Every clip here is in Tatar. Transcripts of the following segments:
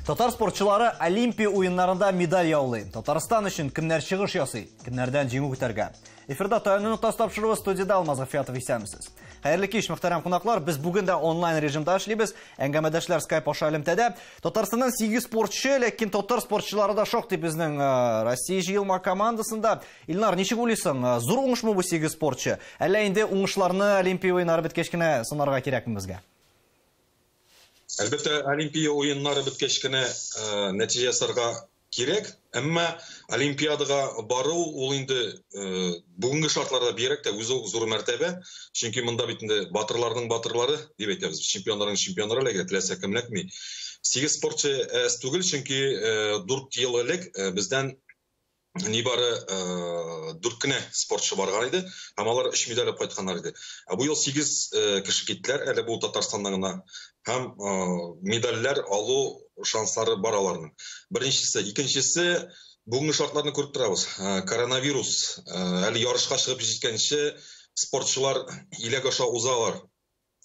Татар спортчылары Олимпия уеннарында медаль яулый. Татарстан өчен кемнәр чыгыш ясый, кемнәрдән җиңү көтәргә? Эфирда Таяну ноктасы тапшыруы, студияда Алмаз Гафиятов, исәнмесез. Хәерле кич, мөхтәрәм кунаклар. Без бүген дә онлайн режимда эшлибез. Әңгәмәдәшләр Skype аша элемтәдә. Татарстаннан 8 спортчы, ләкин татар спортчылары да шактый безнең Россия җыелма командасында. Илнар, ничек уйлыйсың, зур уңышмы бу 8 спортчы? Әллә инде уңышларны Олимпия уеннары беткәч кенә санарга кирәкме безгә? Әлбәттә, Олимпия уеннары беткәч кенә нәтиҗә ясарга кирәк, әмма Олимпиадага бару ул инде бүгенге шартларда бигрәк тә үзе үк зур мәртәбә, чөнки монда бит инде батырларның батырлары дип әйтәбез, чемпионнарның чемпионнары эләгә, теләсә кем эләкми. 8 спортчы әз түгел, чөнки 4 ел элек бездән нибары 4 кенә спортчы барган иде, һәм алар 3 медаль алып кайтканнар иде. Ә бу ел 8 кеше киттеләр, әле бу Татарстаннан гына, һәм медальләр алу шанслары бар аларның. Беренчесе, икенчесе, бүгенге шартларны күреп торабыз. Коронавирус әле ярышка чыгып җиткәнче спортчылар иләк аша узалар.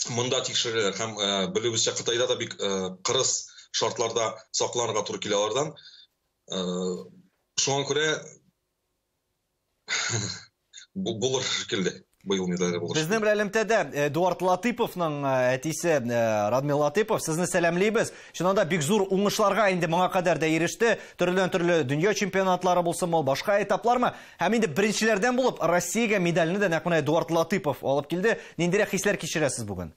Монда тикшереләләр һәм белүебезчә Кытайда да бик кырыс шартларда сакланырга туры килә алардан. Шуңа күрә булыр шикелле, быел медаль булыр. Безнең белән элемтәдә Эдуард Латыповның әтисе Радмил Латыпов, сезне сәламлибез. Чыннан да бик зур уңышларга инде моңа кадәр дә иреште. Төрледән-төрле дөнья чемпионатлары булсынмы, ул башка этаплармы? Һәм инде беренчеләрдән булып Россиягә медальне дә нәкъ менә Эдуард Латыпов алып килде. Ниндирәк хисләр кичерәсез бүген?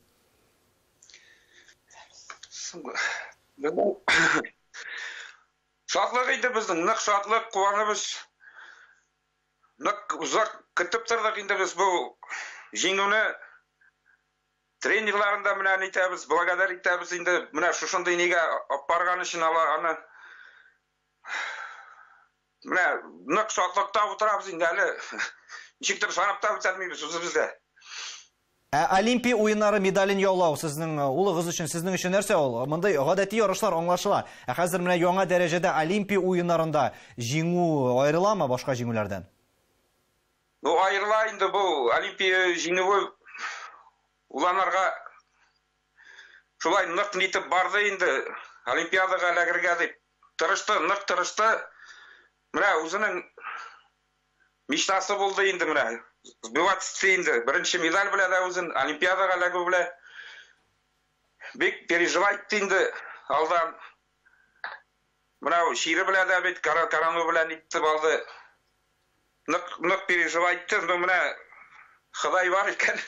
Шатлык инде безнең, нык шатлык, куаныбыз. Нык озак көтеп тордык инде без бу җиңүне. Тренерларын да менә нитәбез, благодар итәбез инде. Менә шушындый нигә алып барган өчен алар аны. Менә нык шатлыкта утырабыз инде әле. Ничектер санап та бетермибез үзебездә. Ә Олимпия уеннары медален яулау сезнең улыгыз өчен, сезнең өчен нәрсә ул? Мондый гадәти ярышлар аңлашыла. Ә хәзер менә яңа дәрәҗәдә Олимпия уеннарында җиңү аерыламы башка җиңүләрдән? Ну, аерыла инде бу Олимпия җиңүе уланарга шулай нык нитеп барды инде Олимпиадага эләгергә дип. Тырышты, нык тырышты. Менә үзенең мечтасы булды инде менә. Сбивать инде. Беренче медаль белә дә үзен Олимпиадага эләгү белә. Бик переживать итте инде алдан. Менә чире белә дә бит, корону белән итеп алды. Нык, нык переживать итте, но менә Ходай бар икән.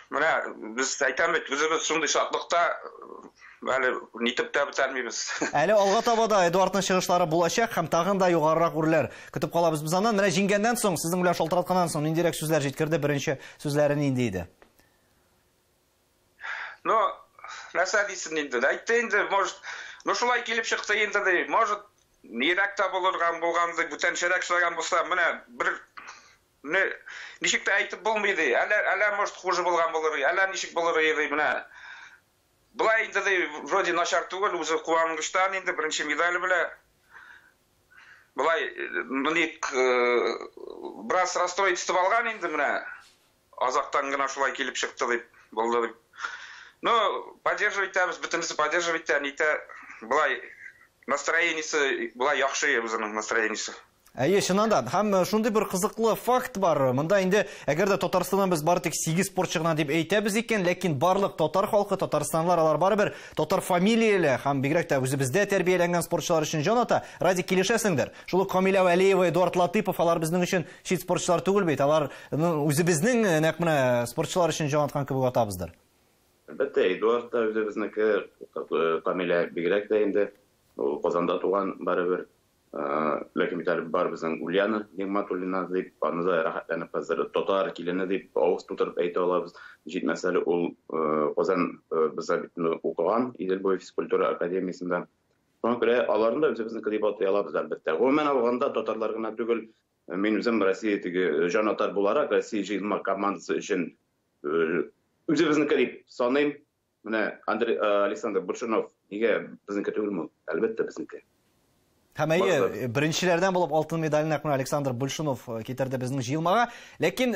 Менә без әйтәм бит, үзебез шундый шатлыкта әле нитеп тә бетермибез. Әле алга таба да Эдуардның чыгышлары булачак һәм тагын да югарырак үрләр көтеп калабыз без аннан. Менә җиңгәннән соң, сезнең белән шалтыратканнан соң ниндирәк сүзләр җиткерде? Беренче сүзләре нинди иде? Ну, нәрсә дисең инде? Әйтте инде, может, ну шулай килеп чыкты инде ди. Может, нирәк тә булырган булган ди, бүтәнчәрәк эшләгән булса, менә бер не ничек тә әйтеп булмый ди. Әллә, әллә может хуже булган булыр, әллә ничек булыр иде, менә. Болай инде ди, вроде начар түгел, үзе куангычтан инде беренче медаль белә. Болай, ник, бераз расстроить итеп алган инде менә. Азактан гына шулай килеп чыкты дип булды дип. Ну, поддерживать итәбез, бөтенесе поддерживать итә, нитә. Болай настроениесе, болай яхшы үзенең настроениесе. Әйе, чыннан да. Һәм шундый бер кызыклы факт бар. Монда инде, әгәр дә Татарстаннан без бары тик 8 спортчы гына дип әйтәбез икән, ләкин барлык татар халкы, татарстанлар, алар барыбер татар фамилияле һәм бигрәк тә үзебездә тәрбияләнгән спортчылар өчен җан ата. Радик, килешәсеңдер. Шул ук Камилә Вәлиева, Эдуард Латыпов, алар безнең өчен чит спортчылар түгел бит. Алар, ну, үзебезнең нәкъ менә спортчылар өчен җан аткан кебек атабыздыр. Әлбәттә, Эдуард та үзебезнеке, Камилә бигрәк тә инде. Ул Казанда туган барыбер. Ләкин бит әле бар безнең Ульяна Нигматуллина дип, аны да рәхәтләнеп хәзер татар килене дип авыз тутырып әйтә алабыз. Җитмәсә әле ул Казан бездә бит укыган Идел буе физкультура академиясендә. Шуңа күрә аларны да үзебезнеке дип атый алабыз, әлбәттә. Гомумән алганда татарлар гына түгел, мин үзем Россия теге җанатар буларак, Россия җыелма командасы өчен үзебезнеке дип саныйм. Менә Андрей Александр Большунов нигә безнеке түгелме ул? Әлбәттә, безнеке. Һәм әйе, беренчеләрдән булып алтын медальне нәкъ менә Александр Большунов китерде безнең җыелмага. Ләкин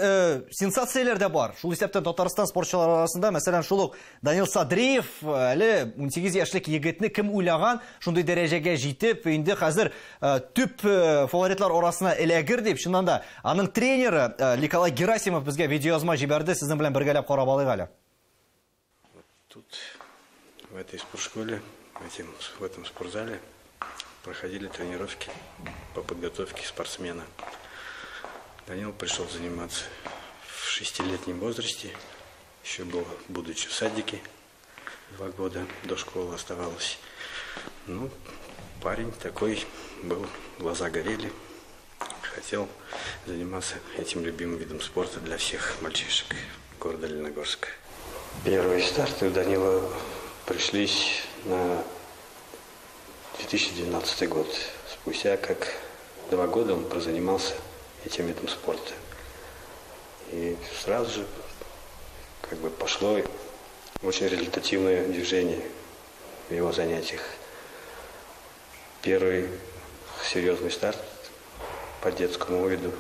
сенсацияләр дә бар. Шул исәптән Татарстан спортчылары арасында, мәсәлән, шул ук Данил Садриев, әле 18 яшьлек егетне кем уйлаган, шундый дәрәҗәгә җитеп, инде хәзер төп фаворитлар арасына эләгер дип, чыннан да, аның тренеры Николай Герасимов безгә видеоязма җибәрде, сезнең белән бергәләп карап алыйк әле. Тут, в этой спортшколе, в этом спортзале проходили тренировки по подготовке спортсмена. Данил пришел заниматься в 6-летнем возрасте, еще был, будучи в садике, 2 года до школы оставалось. Парень такой был, глаза горели, хотел заниматься этим любимым видом спорта для всех мальчишек города Лениногорска. Первые старты у Данила пришлись на 2012 год. Спустя как 2 года он прозанимался этим видом спорта. И сразу же пошло очень результативное движение в его занятиях. Первый серьезный старт по детскому виду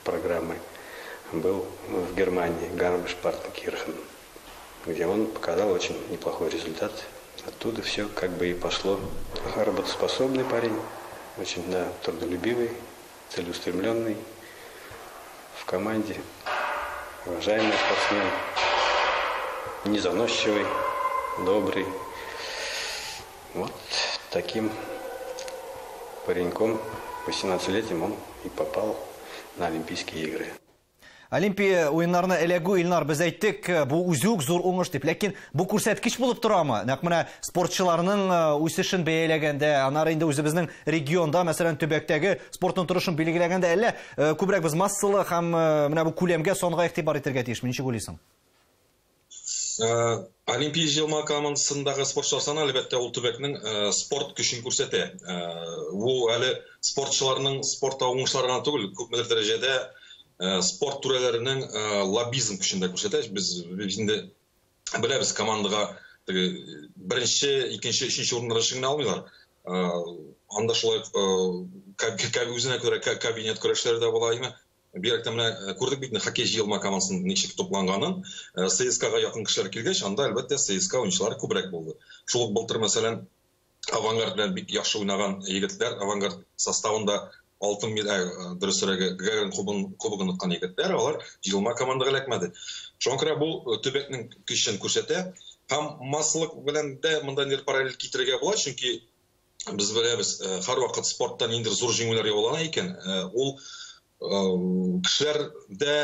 программы был в Германии, Гармиш-Партенкирхен, где он показал очень неплохой результат. Оттуда все и пошло. Работоспособный парень, очень, трудолюбивый, целеустремленный, в команде, уважаемый спортсмен, незаносчивый, добрый. Вот таким пареньком, 18-летним, он и попал на Олимпийские игры. Олимпия уеннарына эләгү, Илнар, без әйттек, бу үзе үк зур уңыш дип. Ләкин бу күрсәткеч булып торамы? Нәкъ менә спортчыларның үсешен бәяләгәндә, аннары инде үзебезнең регионда, мәсәлән, төбәктәге спортның торышын билгеләгәндә, әллә күбрәк без массалы һәм менә бу күләмгә, санга игътибар итәргә тиешме? Ничек уйлыйсың? Олимпия җыелма командасындагы спортчылар саны, әлбәттә, ул төбәкнең спорт көчен күрсәтә. Бу әле спортчыларның спортта уңышлары гына түгел, күпмедер дәрәҗәдә спорт түрәләренең лоббизм көчен дә күрсәтә. Без инде беләбез, командага теге беренче, икенче, өченче урыннар өчен генә алмыйлар. Анда шулай үзенә күрә кабинет көрәшләре дә була, әйме? Бигрәк тә менә күрдек бит инде хоккей җыелма командасының ничек тупланганын. ЦСКАга якын кешеләр килгәч, анда әлбәттә ЦСКА уенчылары күбрәк булды. Шул ук былтыр, мәсәлән, Авангард белән бик яхшы уйнаган егетләр, Авангард составында алтын медаль, дөресрәге, Гагарин кубогын откан егетләр, алар җыелма командага эләкмәде. Шуңа күрә бу төбәкнең көчен күрсәтә. Һәм массалык белән дә монда нидер параллель китерергә була, чөнки без беләбез, һәрвакыт спортта ниндидер зур җиңүләр яулана икән, ул кешеләрдә,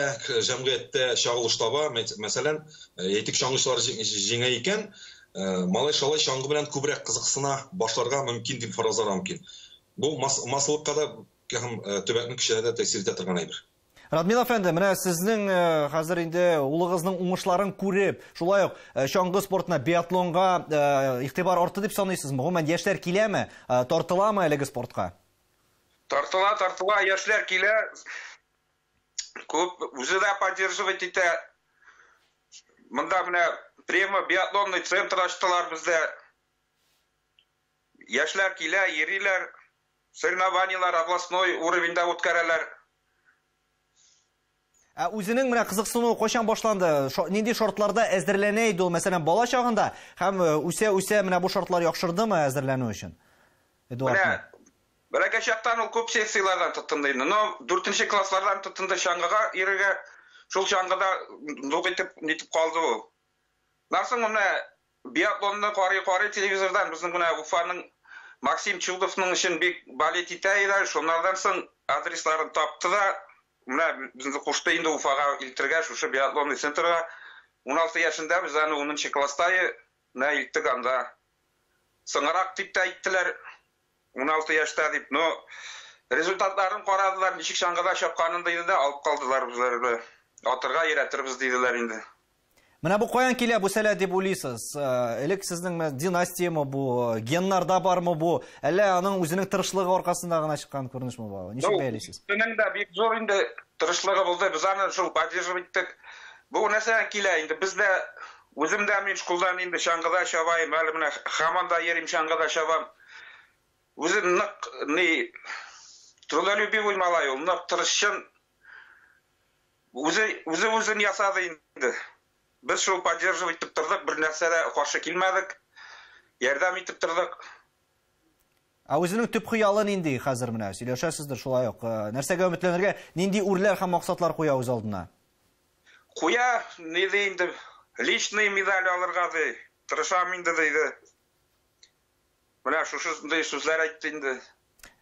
җәмгыятьтә чагылыш таба. Мәсәлән, әйтик, чаңгычылар җиңә икән, малай-шалай чаңгы белән күбрәк кызыксына башларга мөмкин дип фаразларга мөмкин. Бу массалыкка да һәм төбәкнең көченә дә тәэсир итә торган әйбер. Радмил әфәнде, менә сезнең хәзер инде улыгызның уңышларын күреп, шулай ук чаңгы спортына, биатлонга игътибар артты дип саныйсызмы? Гомумән, яшьләр киләме? Тартыламы әлеге спортка? Тартыла, тартыла, яшьләр килә. Күп үзе дә поддерживать итә. Монда менә прямо биатлонный центр ачтылар бездә. Яшьләр килә, йөриләр. Соревнованиялар областной уровеньда үткәрәләр. Ә үзенең менә кызыксынуы кайчан башланды? Нинди шартларда әзерләнә иде ул, мәсәлән, бала чагында һәм үсә-үсә менә бу шартлар яхшырдымы әзерләнү өчен? Эдуард. Менә бәләкәй чактан ул күп секцияләрдән тотынды инде. Но дүртенче класслардан тотынды чаңгыга йөрергә. Шул чаңгыда нук итеп нитеп калды ул. Нарсың менә биатлонны карый-карый телевизордан безнең менә Уфаның Максим Чудовның өчен бик болеть итә иде. Шуннардан соң адресларын тапты да, менә безне кушты инде Уфага илтергә, шушы биатлонный центрга. 16 яшендә без аны унынчы класста менә илттек анда. Соңрак дип тә әйттеләр, 16 яшьтә дип, но результатларын карадылар, ничек чаңгыда чапканын диде дә алып калдылар үзләре. Атырга өйрәтербез диделәр инде. Менә бу каян килә бу сәләт дип уйлыйсыз? Элек сезнең менә династиямы бу, геннарда бармы бу, әллә аның үзенең тырышлыгы аркасында гына чыккан күренешме бу? Ничек бәялисез? Үзенең дә бик зур инде тырышлыгы булды. Без аны шул поддерживать иттек. Бу нәрсәдән килә инде? Без дә, үзем дә мин школдан инде чаңгыда чабайым, әле менә һаман да йөрим, чаңгыда чабам. Үзе нык ни трудолюбивый малай ул, нык тырышчан. Үзе үзе үзен ясады инде. Без шул поддерживать итеп тордык, бер нәрсә дә каршы килмәдек. Ярдәм итеп тордык. Ә үзенең төп хыялы нинди хәзер менә? Сөйләшәсездер шулай ук. Нәрсәгә өметләнергә, нинди үрләр һәм максатлар куя үз алдына? Куя, ни ди инде, личный медаль алырга ди. Тырышам инде диде. Менә шушындый сүзләр әйтте инде.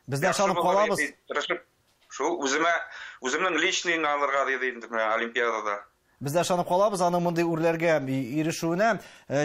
Без дә ышанып калабыз. Тырышып, шул үземә, үземнең личныйны алырга диде инде менә Олимпиадада. Без дә ышанып калабыз аның мондый үрләргә ирешүенә.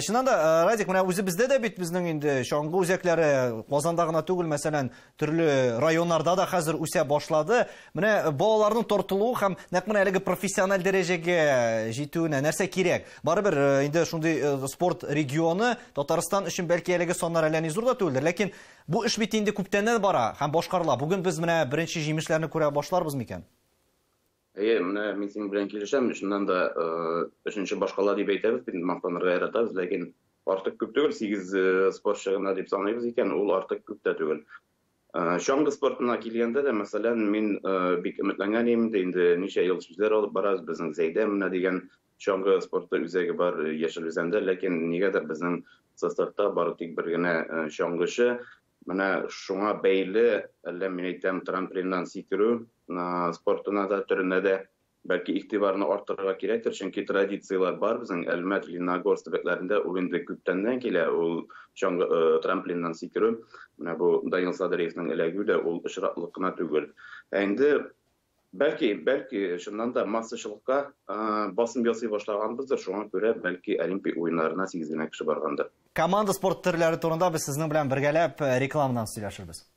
Чыннан да, Радик, менә үзебездә дә бит безнең инде чаңгы үзәкләре Казанда гына түгел, мәсәлән, төрле районнарда да хәзер үсә башлады. Менә балаларның тартылуы һәм нәкъ менә әлеге профессиональ дәрәҗәгә җитүенә нәрсә кирәк? Барыбер инде шундый спорт регионы Татарстан өчен бәлки әлеге саннар әллә ни зур да түгелдер, ләкин бу эш бит инде күптәннән бара һәм башкарыла. Бүген без менә беренче җимешләрне күрә башларбыз микән? Әйе, менә мин синең белән килешәм. Чыннан да, өченче башкала дип әйтәбез, бит мактанырга яратабыз, ләкин артык күп түгел, 8 спортчы гына дип саныйбыз икән, ул артык күп тә түгел. Чаңгы спортына килгәндә дә, мәсәлән, мин бик өметләнгән идем инде, инде ничә ел сүзләр алып барабыз, безнең Зәйдә менә дигән чаңгы спорты үзәге бар Яшел Үзәндә, ләкин нигәдер безнең составта бары тик бер генә чаңгычы. Менә шуңа бәйле, әллә мин әйтәм, трамплиннан сикерү спортына да, төренә дә бәлки игътибарны арттырырга кирәктер, чөнки традицияләр бар безнең Әлмәт, Лениногорск төбәкләрендә, ул инде күптәннән килә, ул чаңгы трамплиннан сикерү. Менә бу Данил Садриевның эләгүе дә ул очраклык кына түгел. Ә инде бәлки, бәлки чыннан да массачылыкка басым ясый башлаганбыздыр, шуңа күрә бәлки Олимпия уеннарына 8 генә кеше баргандыр. Команда спорт төрләре турында без сезнең белән бергәләп рекламадан сөйләшербез.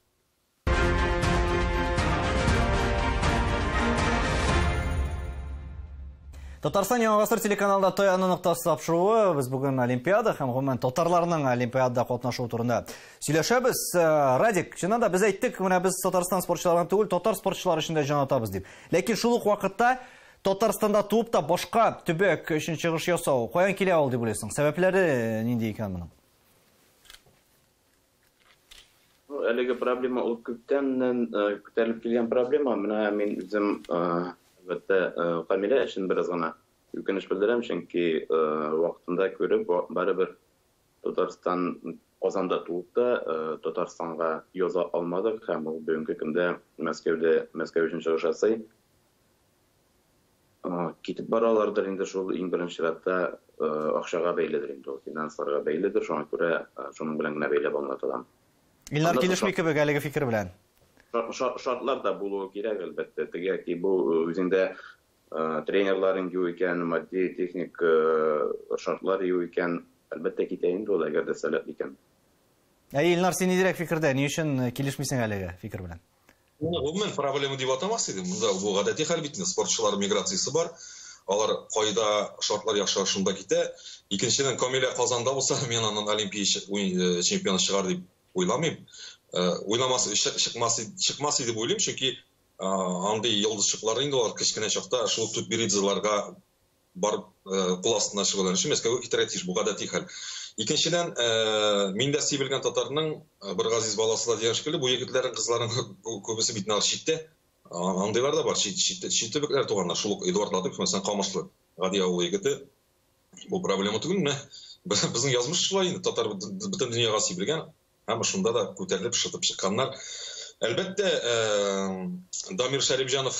Татарстан Яңа Гасыр телеканалында Таяну ноктасы тапшыруы. Без бүген Олимпиада һәм гомумән татарларның Олимпиадада катнашуы турында сөйләшәбез. Радик, чыннан да без әйттек, менә без Татарстан спортчыларына түгел, татар спортчылары өчен дә җан атабыз дип. Ләкин шул ук вакытта Татарстанда туып та башка төбәк өчен чыгыш ясау каян килә ул дип уйлыйсың? Сәбәпләре нинди икән моның? Әлеге проблема ул күптәннән күтәрелеп килгән проблема. Менә мин үзем, әлбәттә, Камилә өчен бераз гына үкенеч белдерәм, чөнки вакытында күреп, барыбер Татарстан Казанда туып та Татарстанга яза алмадык һәм ул бүгенге көндә Мәскәүдә, Мәскәү өчен чыгыш ясый. Китеп баралардыр инде шул иң беренче чиратта акчага бәйледер инде ул, финансларга бәйледер, шуңа күрә шуның белән генә бәйләп аңлатылам. Илнар килешми кебек әлеге фикер белән. Шартлар да булуы кирәк, әлбәттә. Теге яки бу үзеңдә тренерларың юк икән, матди, техник шартлар юк икән, әлбәттә китә инде ул, әгәр дә сәләт икән. Ә Илнар, син нидерәк фикердә? Ни өчен килешмисең әлеге фикер белән? Гомумән проблема дип атамас идем. Монда бу гадәти хәл бит инде, спортчылар миграциясе бар. Алар кайда шартлар яхшы, шунда китә. Икенчедән, Камилә Казанда булса, мин аннан Олимпия чемпионы чыгар дип уйламыйм. Уйламас, чыкмас, чыкмас иде дип уйлыйм, чөнки андый йолдызчыклар инде алар кечкенә чакта шул Тутберидзеларга барып кул астына чыгулар өчен Мәскәүгә китәргә тиеш, бу гадәти хәл. Икенчедән, мин дә сибелгән татарның бер газиз баласы да дигән шикелле, бу егетләрнең, кызларның күбесе бит инде читтә. Андыйлар да бар, чит төбәкләр туганнар. Шул ук Эдуард Латыпов, мәсәлән, Камышлы, гади авыл егете. Бу проблема түгел, менә безнең язмыш шулай инде, татар бөтен дөньяга сибелгән һәм шунда да күтәрелеп шытып чыкканнар. Әлбәттә, Дамир Шәрипҗанов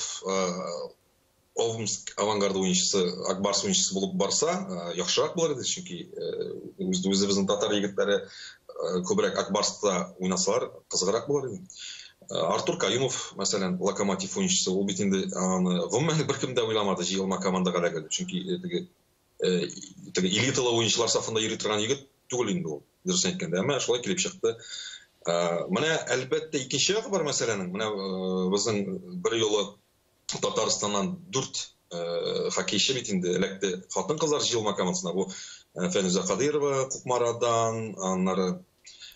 Омск авангард уенчысы, Акбарс уенчысы булып барса, яхшырак булыр иде, чөнки үзебезнең татар егетләре күбрәк Акбарста уйнасалар, кызыграк булыр иде. Артур Каюмов, мәсәлән, Локомотив уенчысы, ул бит инде аны гомумән беркем дә уйламады җыелма командага эләгер, чөнки теге элиталы уенчылар сафында йөри торган егет түгел инде ул, дөресен әйткәндә, әмма шулай килеп чыкты. Менә әлбәттә икенче ягы бар мәсьәләнең. Менә безнең бер юлы Татарстаннан 4 хоккейчы бит инде эләкте хатын-кызлар җыелма командасына. Бу Фәнүзә Кадыйрова Кукмарадан, аннары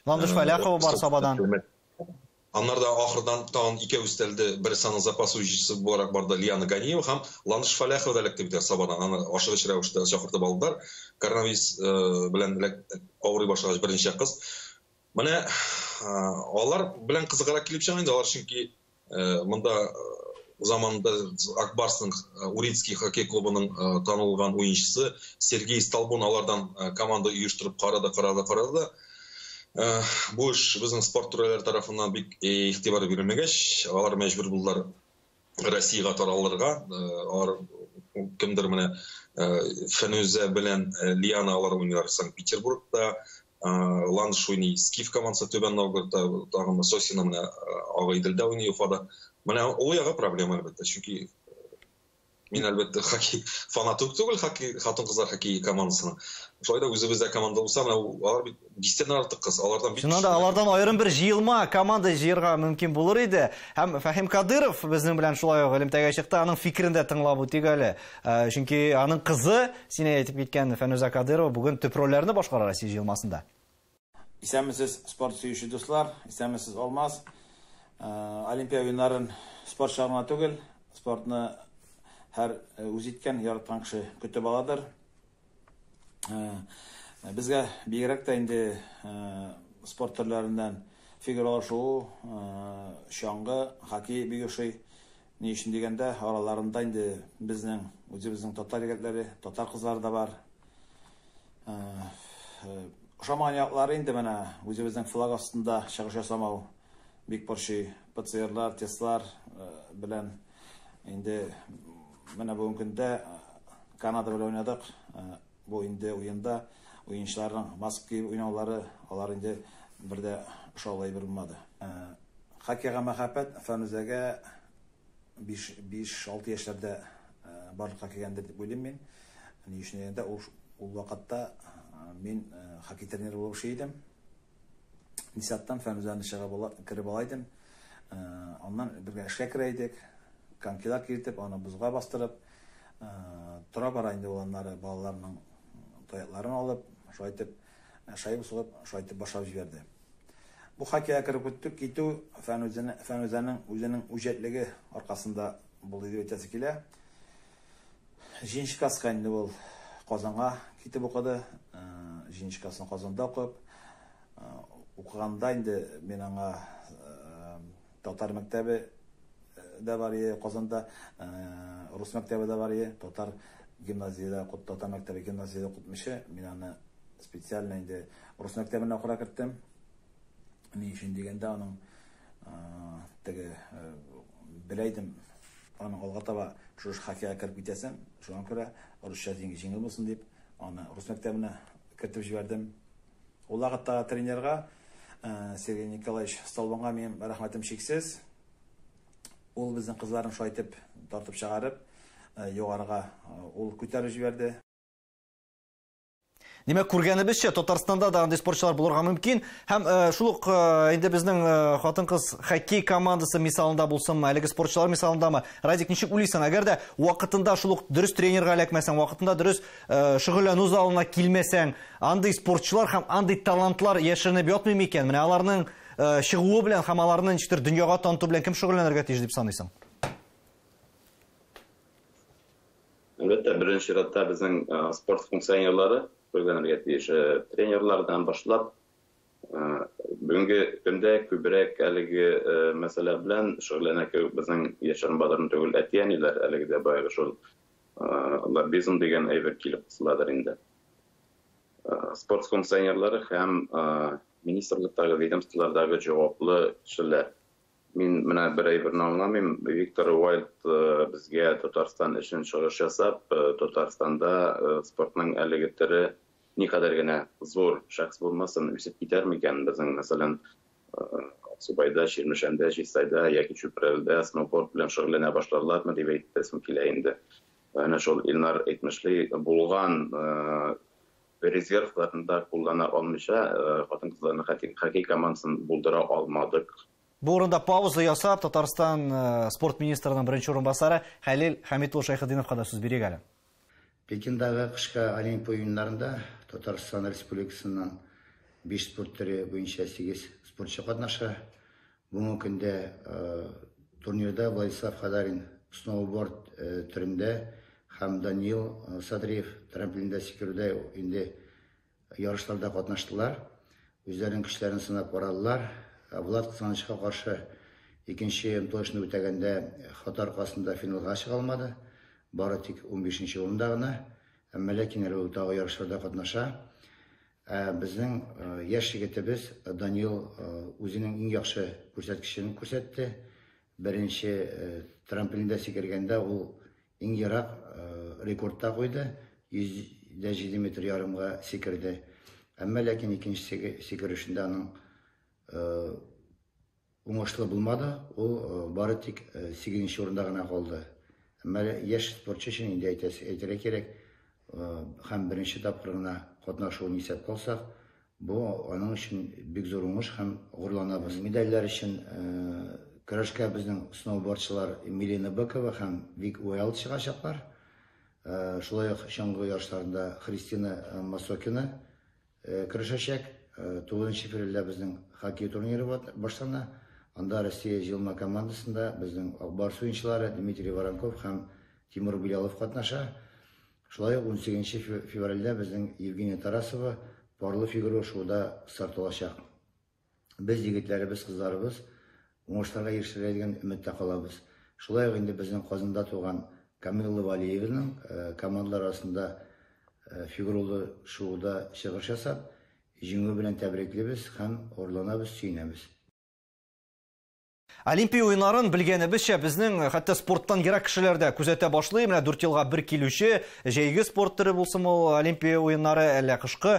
Ландыш Фәләхова бар Сабадан. Аннары да ахырдан тагын икәү өстәлде. Берсе аның запас уенчысы буларак барды Лиана Ганиева һәм Ландыш Фәләхова да эләкте бит Сабадан. Аны ашыгыч рәвештә чакыртып алдылар. Коронавирус белән авырый башлагач берничә кыз. Менә алар белән кызыграк килеп чыга инде, алар чөнки монда заманында Акбарсның Урицкий хоккей клубының танылган уенчысы Сергей Столбун алардан команда оештырып карады, карады, карады да. Бу эш безнең спорт түрәләре тарафыннан бик игътибар бирелмәгәч, алар мәҗбүр булдылар Россиягә таралырга. Алар кемдер менә Фәнүзә белән Лиана алар уйныйлар Санкт-Петербургта, Ландыш уйный Скиф командасы Түбән Новгородта, тагын Сосина менә Агыйделдә уйный Уфада. Менә ул ягы проблема әлбәттә, чөнки мин әлбәттә хоккей фанаты ук түгел, хоккей хатын-кызлар хоккей командасының. Шулай да үзебездә команда булса, менә алар бит дистәдән артык кыз, алардан бик Чыннан да алардан аерым бер җыелма команда җыярга мөмкин булыр иде. Һәм Фәһим Кадыров безнең белән шулай ук элемтәгә чыкты, аның фикерен дә тыңлап үтик әле. Чөнки аның кызы, син әйтеп киткән Фәнүзә Кадырова бүген төп рольләрне башкара Россия җыелмасында. Исәнмесез, спорт сөюче дуслар, исәнмесез, Алмаз. Олимпия уеннарын спорт гына түгел, спортны һәр үз иткән, яраткан кеше көтеп аладыр. Безгә бигрәк тә инде спорт төрләреннән фигуралы шуу, чаңгы, хоккей бик ошый. Ни өчен дигәндә, араларында инде безнең үзебезнең татар егетләре, татар кызлары да бар. Ошамаган яклары инде менә үзебезнең флаг астында чыгыш ясамау бик борчый. ПЦРлар, тестлар белән инде менә бүгенге көндә Канада белән уйнадык. Бу инде уенда уенчыларның маска киеп уйнаулары, алар инде бер дә ошаулай бер булмады. Хоккейга мәхәббәт Фәнүзәгә 5-6 яшьләрдә барлыкка килгәндер дип уйлыйм мин. Ни өчен дигәндә, ул вакытта мин хоккей тренеры булып эшли идем. Нисаттан Фәнүзәне чыгып кереп ала идем. Аннан бергә эшкә керә идек. Конькилар киертеп, аны бозга бастырып, тора-бара инде ул аннары балаларның таякларын алып, шулай итеп шайба сугып, шулай итеп башлап җибәрде. Бу хоккейга кереп киттек, китү Фәнүзәнең үзенең үҗәтлеге аркасында булды дип әйтәсе килә. Җиденче класска инде ул Казанга китеп укыды. Җиденче классны Казанда укып, укыганда инде мин аңа татар мәктәбе дә бар иде Казанда, рус мәктәбе дә бар иде, татар гимназиядә укыт, татар мәктәбе гимназиядә укытмыйча, мин аны специально инде рус мәктәбенә укырга керттем. Ни өчен дигәндә, аның теге белә идем, аның алга таба шушы хоккейга кереп китәсен, шуңа күрә русча җиңел булсын дип, аны рус мәктәбенә кертеп җибәрдем. Ул вакытта тренерга Сергей Николаевич Столбанга минем рәхмәтем чиксез. Ул безнең кызларын шулай итеп тартып чыгарып, югарыга ул күтәреп җибәрде. Димәк, күргәнебезчә, Татарстанда да андый спортчылар булырга мөмкин. Һәм шул ук инде безнең хатын-кыз хоккей командасы мисалында булсынмы, әлеге спортчылар мисалындамы? Радик, ничек уйлыйсың, әгәр дә вакытында шул ук дөрес тренерга эләкмәсәң, вакытында дөрес шөгыльләнү залына килмәсәң, андый спортчылар һәм андый талантлар яшеренеп ятмый микән? Менә аларның чыгуы белән һәм аларны ничектер дөньяга таныту белән кем шөгыльләнергә тиеш дип саныйсың? Әлбәттә, беренче чиратта безнең спорт функционерлары шөгыльләнергә тиеш. Тренерлардан башлап, бүгенге көндә күбрәк әлеге мәсьәлә белән шөгыльләнә кебек безнең яшерен базарын түгел, әти-әниләр әлеге дә баягы шул лоббизм дигән әйбер килеп кысыладыр инде. Спорт функционерлары һәм министрлыктагы, ведомстволардагы җаваплы кешеләр. Мин менә бер әйберне аңламыйм. Виктор Уайльд безгә Татарстан өчен чыгыш ясап, Татарстанда спортның әлеге төре никадәр генә зур шәхес булмасын, үсеп китәр микән? Безнең, мәсәлән, Аксубайда, Чирмешәндә, Чистайда яки Чүпрәледә сноуборд белән шөгыльләнә башларлармы дип әйтәсем килә инде. Әнә шул Илнар әйтмешли булган резервларны да куллана алмыйча, хатын-кызларның хоккей командасын булдыра алмадык. Бу урында пауза ясап, Татарстан спорт министрының беренче урынбасары Хәлил Хәмит улы Шәйхетдиновка да сүз бирик әле. Пекиндагы кышкы Олимпия уеннарында Татарстан Республикасыннан 5 спорт төре буенча 8 спортчы катнаша. Бүгенге көндә турнирда Владислав Хадарин сноуборд төрендә һәм Даниил Садриев трамплинда сикерүдә инде ярышларда катнаштылар. Үзләренең көчләрен сынап карадылар. Влад, кызганычка каршы, икенче омтылышны үтәгәндә хата аркасында финалга чыга алмады. Бары тик 15 урында гына. Әмма ләкин әле ул тагы ярышларда катнаша. Ә безнең яшь егетебез Даниил үзенең иң яхшы күрсәткечен күрсәтте. Беренче трамплинда сикергәндә ул иң ерак рекордта куйды. 107 метр ярымга сикерде. Әмма ләкин икенче сикерүшендә аның уңышлы булмады. Ул бары тик 8 урында гына калды. Әмма яшь спортчы өчен инде әйтергә кирәк, һәм беренче тапкыр гына катнашуын исәпкә алсак, бу аның өчен бик зур уңыш һәм горурланабыз. Медальләр өчен көрәшкә безнең сноубордчылар Милена Быкова һәм Вик Уэлд чыгачаклар. Шулай ук чаңгы ярышларында Христина Масокина көрәшәчәк. 9 февральдә безнең хоккей турниры башлана. Анда Россия җыелма командасында безнең Ак Барс уенчылары Дмитрий Воронков һәм Тимур Билялов катнаша. Шулай ук 18 февральдә безнең Евгения Тарасова парлы фигура шоуда старт алачак. Без егетләребез, кызларыбыз уңышларга ирешергә дигән өметтә калабыз. Шулай ук инде безнең Казанда туган Камилла Валиеваның командалар арасында фигуралы шоуда чыгыш ясап, җиңүе белән тәбриклибез һәм горурланабыз, сөенәбез. Олимпия уеннарын белгәнебезчә, безнең хәтта спорттан ерак кешеләр дә күзәтә башлый. Менә 4 елга бер килүче җәйге спорт төре булсын ул Олимпия уеннары, әллә кышкы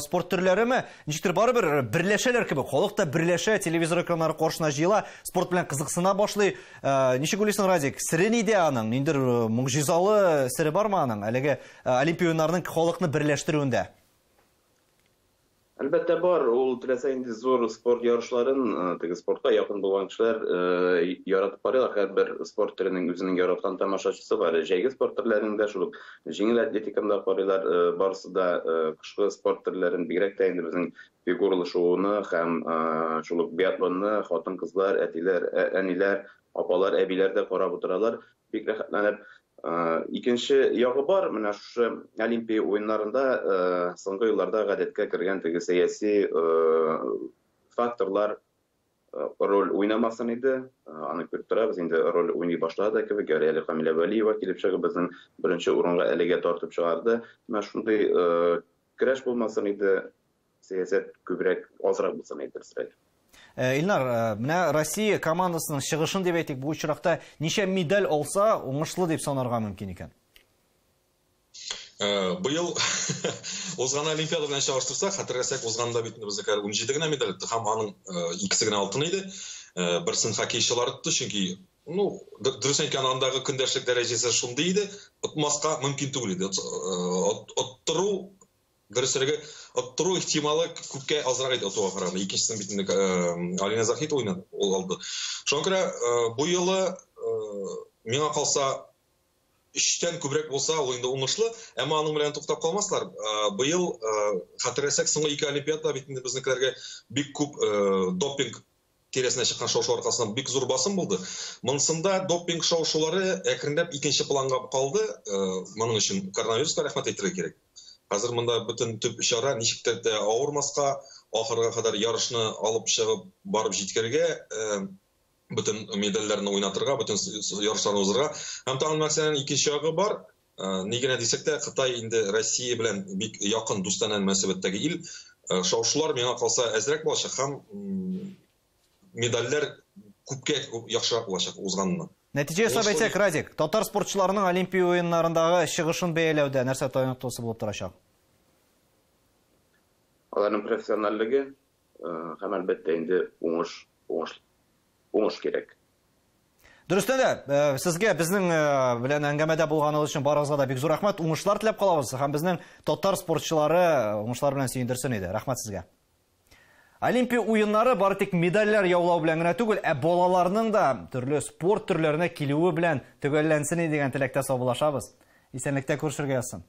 спорт төрләреме, ничектер барыбер берләшәләр кебек. Халык та берләшә, телевизор экраннары каршына җыела, спорт белән кызыксына башлый. Ничек уйлыйсың, Радик, сере нидә аның? Ниндидер могҗизалы сере бармы аның? Әлеге Олимпия уеннарының халыкны берләштерүендә? Әлбәттә бар, ул теләсә инде зур спорт ярышларын, теге спортка якын булган кешеләр яратып карыйлар. Һәрбер спорт төренең үзенең яраткан тамашачысы бар. Җәйге спорт төрләрендә шул ук җиңел атлетиканы да карыйлар, барысы да кышкы спорт төрләрен, бигрәк тә инде безнең фигуралы шоуны һәм шул ук биатлонны хатын-кызлар, әтиләр, әниләр, апалар, әбиләр дә карап утыралар, бик рәхәтләнеп. Икенче ягы бар, менә шушы Олимпия уеннарында соңгы елларда гадәткә кергән теге сәяси факторлар роль уйнамасын иде. Аны күреп торабыз, инде роль уйный башлады кебек. Ярый әле Камилә Вәлиева килеп чыгып безнең беренче урынга әлегә тартып чыгарды. Менә шундый көрәш булмасын иде, сәясәт күбрәк, азрак булсын иде, дөресрәге. Илнар, менә Россия командасының чыгышын дип әйтик, бу очракта ничә медаль алса, уңышлы дип санарга мөмкин икән? Быел узган Олимпиада белән чагыштырсак, хәтерләсәк, узганда бит инде безнеке 17 генә медаль отты, һәм аның икесе генә алтын иде. Берсен хоккейчылар отты, чөнки, ну, дөрес әйткән, андагы көндәшлек дәрәҗәсе шундый иде, отмаска мөмкин түгел иде. Оттыру, дөресрәге, оттыру ихтималы күпкә азрак иде отуга караганда. Икенчесен бит инде Алина Захитова уйнады, ул алды. Шуңа күрә бу юлы миңа калса 3-тән күбрәк булса, ул инде уңышлы, әмма аның белән туктап калмаслар. Быел хәтерләсәк, соңгы 2 олимпиада бит инде безнекеләргә бик күп допинг тирәсенә чыккан шау-шу аркасында бик зур басым булды. Монсында допинг шау-шулары әкренләп икенче планга калды. Моның өчен коронавируска рәхмәт әйтергә кирәк. Хәзер монда бөтен төп чара ничек тә авырмаска, ахырга кадәр ярышны алып чыгып барып җиткерергә, бөтен медальләрне уйнатырга, бөтен ярышларны узырга. Һәм тагын мәсәлән икенче ягы бар. Ни генә дисәк тә, Кытай инде Россия белән бик якын дустанә мөнәсәбәттәге ил. Шаушулар миңа калса әзрәк булачак һәм медальләр күпкә яхшырак булачак узганыннан. Нәтиҗә ясап әйтсәк, Радик, татар спортчыларының Олимпия уеннарындагы чыгышын бәяләүдә нәрсә таяныклысы булып торачак? Аларның профессиональлеге һәм әлбәттә инде уңыш кирәк. Дөрестән дә, сезгә безнең белән әңгәмәдә булганыгыз өчен барыгызга да бик зур рәхмәт. Уңышлар теләп калабыз һәм безнең татар спортчылары уңышлар белән сөендерсен иде. Рәхмәт сезгә. Олимпия уеннары бары тик медальләр яулау белән генә түгел, ә балаларның да төрле спорт төрләренә килүе белән төгәлләнсен иде дигән теләктә саубуллашабыз. Исәнлектә күрешергә язсын.